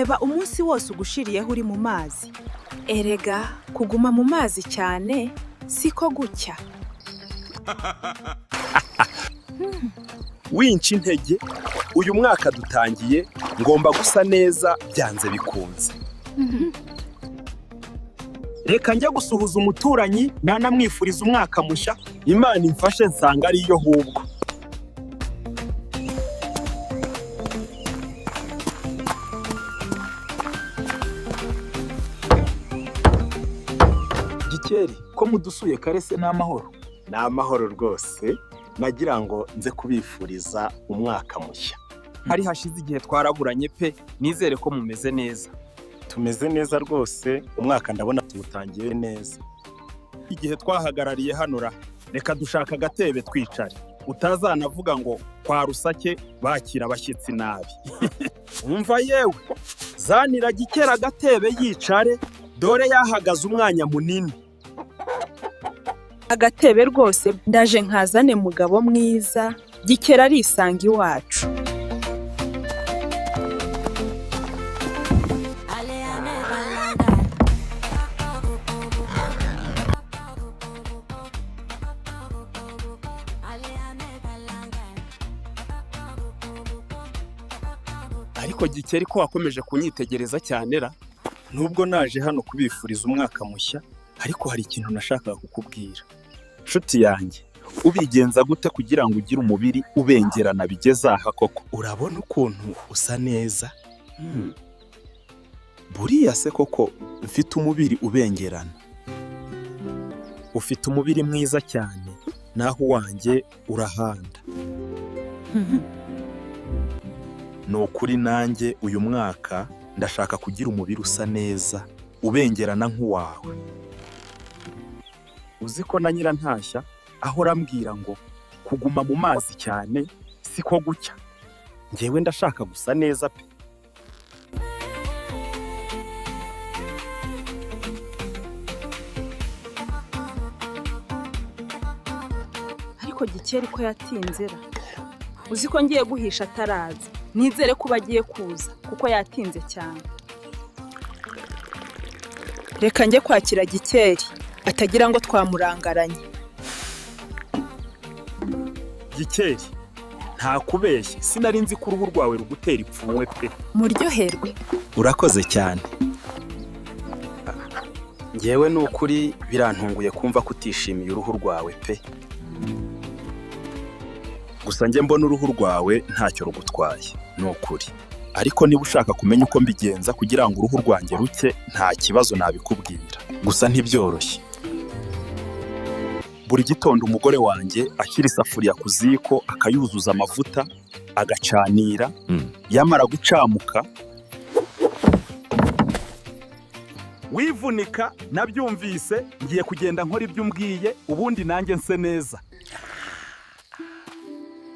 Reba umunsi wose ugushiriyeho uri mu mazi. Erega kuguma mu mazi cyane siko gucya. Winca intege, uyu mwaka dutangiye ngomba gusa neza byanze bikunze. Reka njye gusuhuza umuturanyi, nanamwifuriza umwaka mushya. Imana imfashe nsanga ariyo hubwo. Gikeri, ko mudusuye kare se ni amahoro? Ni amahoro rwose, nagira ngo nze kubifuriza umwaka mushya. Hari hashize igihe twaraburanye pe, nizere ko mumeze neza. Tumeze neza rwose, umwaka ndabona tuwutangiye neza. Igihe twahagarariye hano ra, reka dushaka agatebe twicare, utazanavuga ngo kwa Rusake bakira abashyitsi nabi. Umva yewe, zanira Gikeri agatebe yicare, dore yahagaze umwanya munini. Agatebe rwose ndaje nkazane mugabo mwiza, Gikeri arisanga iwacu. Ariko Gikeri, ko wakomeje kunyitegereza cyane ra? Nubwo naje hano kubifuriza umwaka mushya, ariko hari ikintu nashakaga kukubwira. Nshuti yanjye, ubigenza gute kugira ngo ugire umubiri ubengerana bigeze aha koko? Urabona ukuntu usa neza? Buriya se koko mfite umubiri ubengerana? Ufite umubiri mwiza cyane, naho uwanjye urahanda. Ni ukuri nanjye uyu mwaka ndashaka kugira umubiri usa neza, ubengerana nk'uwawe. Uzi ko na Nyirantashya ahora ambwira ngo kuguma mu mazi cyane siko gucya. Njyewe ndashaka gusa neza pe. Ariko Gikeri ko yatinze ra? Uzi ko ngiye guhisha ataraza. Nizere ko agiye kuza kuko yatinze cyane. Reka njye kwakira Gikeri atagira ngo twamurangaranye. Gikeri, nta kubeshya, sinari nzi ko uruhu rwawe rugutera ipfunwe pe. Muryoherwe. Urakoze cyane. Ngewe ni ukuri birantunguye kumva ko utishimiye uruhu rwawe pe. Gusa njye mbona uruhu rwawe ntacyo rugutwaye, ni ukuri. Ariko niba ushaka kumenya uko mbigenza kugira ngo uruhu rwanjye ruke, nta kibazo nabikubwira. Gusa ntibyoroshye. Buri gitondo umugore wanjye ashyira isafuriya ku ziko, akayuzuza amavuta, agacanira, yamara gucamuka. Wivunika, nabyumvise, ngiye kugenda nkora ibyo umbwiye, ubundi nanjye nse neza.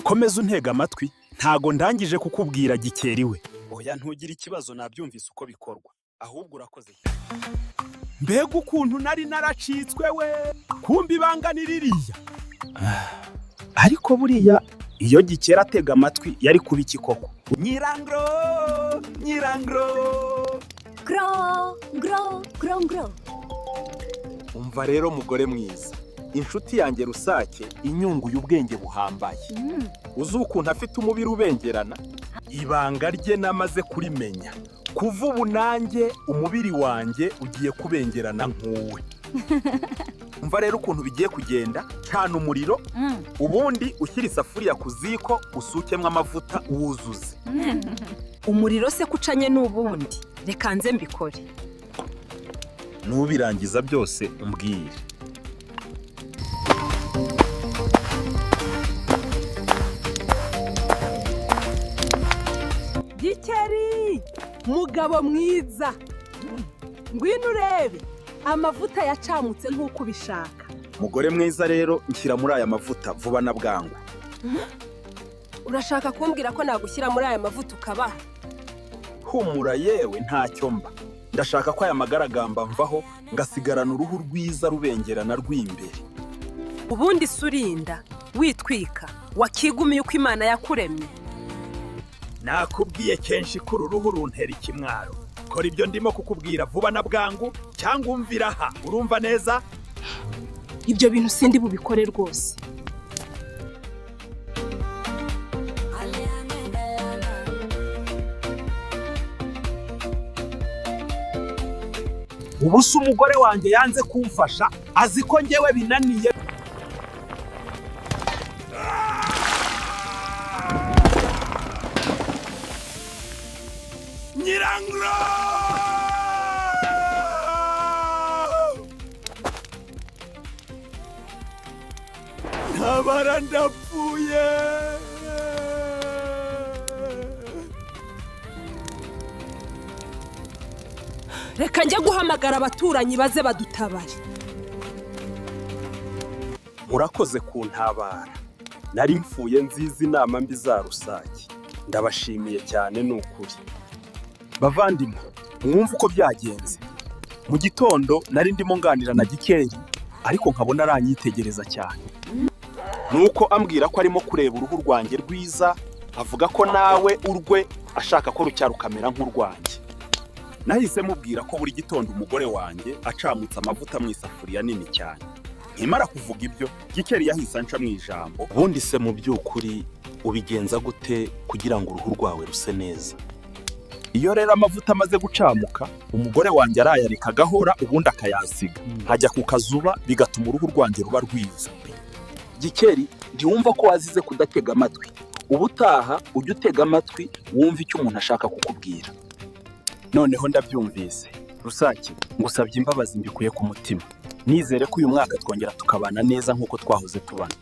Komeza untega amatwi, ntago ndangije kukubwira Gikeri we. Oya, ntugire ikibazo, nabyumvise uko bikorwa. Ahubwo urakoze cyane. Mbega ukuntu nari naracitswe we! Kumva ibanga ni ririya. Ariko buriya iyo Gikeri atega amatwi yari kuba iki koko? Nyirangro, nyirangro. Gro, gro, gro, gro. Umva rero mugore mwiza, inshuti yanjye Rusake inyunguye ubwenge buhambaye. Uzi ukuntu afite umubiri ubengerana? Ibanga rye namaze kurimenya. Kuva ubu nanjye umubiri wanjye ugiye kubengerana nk'uwe. Umva rero ukuntu bigiye kugenda, cana umuriro, ubundi ushyira isafuriya ku ziko, usukemo amavuta wuzuze. Umuriro se kucanye n'ubundi? Reka nze mbikore. Nubirangiza byose umbwire. Gikeri, mugabo mwiza, ngwino urebe amavuta yacamutse nk'uko ubishaka. Mugore mwiza rero, nshyira muri aya mavuta vuba na bwangu. Urashaka kumbwira ko nagushyira muri aya mavuta ukabaha? Humura yewe, ntacyo mba. Ndashaka ko aya magaragamba mvaho, ngasigarana uruhu rwiza rubengerana rw'imbere. Ubundi se urinda witwika, wakigumiye uko Imana yakuremye? Nakubwiye kenshi ko uru ruhu runtera ikimwaro. Kora ibyo ndimo kukubwira vuba na bwangu cyangwa umvira aha. Urumva neza? Ibyo bintu sindi bubikore rwose. Ubu se umugore wanjye yanze kumfasha, azi ko ngewe binaniye. Nyirangro! Ntabara, ndapfuye! Reka njye guhamagara abaturanyi baze badutabare. Murakoze kuntabara, nari mfuye nziza inama mbi za Rusake. Ndabashimiye cyane, ni ukuri. Bavandimwe, mwumve uko byagenze. Mu gitondo nari ndimo nganira na Gikeri, ariko nkabona aranyitegereza cyane, nuko ambwira ko arimo kureba uruhu rwanjye rwiza, avuga ko nawe urwe ashaka ko rucya rukamera nk'urwanjye. Nahise mubwira ko buri gitondo umugore wanjye acamutse amavuta mu isafuriya nini cyane. Nkimara kuvuga ibyo, Gikeri yahise anca mu ijambo. Ubundi se mu by'ukuri ubigenza gute kugira ngo uruhu rwawe ruse neza? Iyo rero amavuta amaze gucamuka, umugore wanjye arayareka agahora, ubundi akayasiga, nkajya ku kazuba, bigatuma uruhu rwanjye ruba rwiza. Gikeri, ntiwumva ko wazize kudatega amatwi? Ubutaha ujye utega amatwi wumve icyo umuntu ashaka kukubwira. Noneho ndabyumvise. Rusake, ngusabye imbabazi mbikuye ku mutima. Nizere ko uyu mwaka twongera tukabana neza nk'uko twahoze tubana.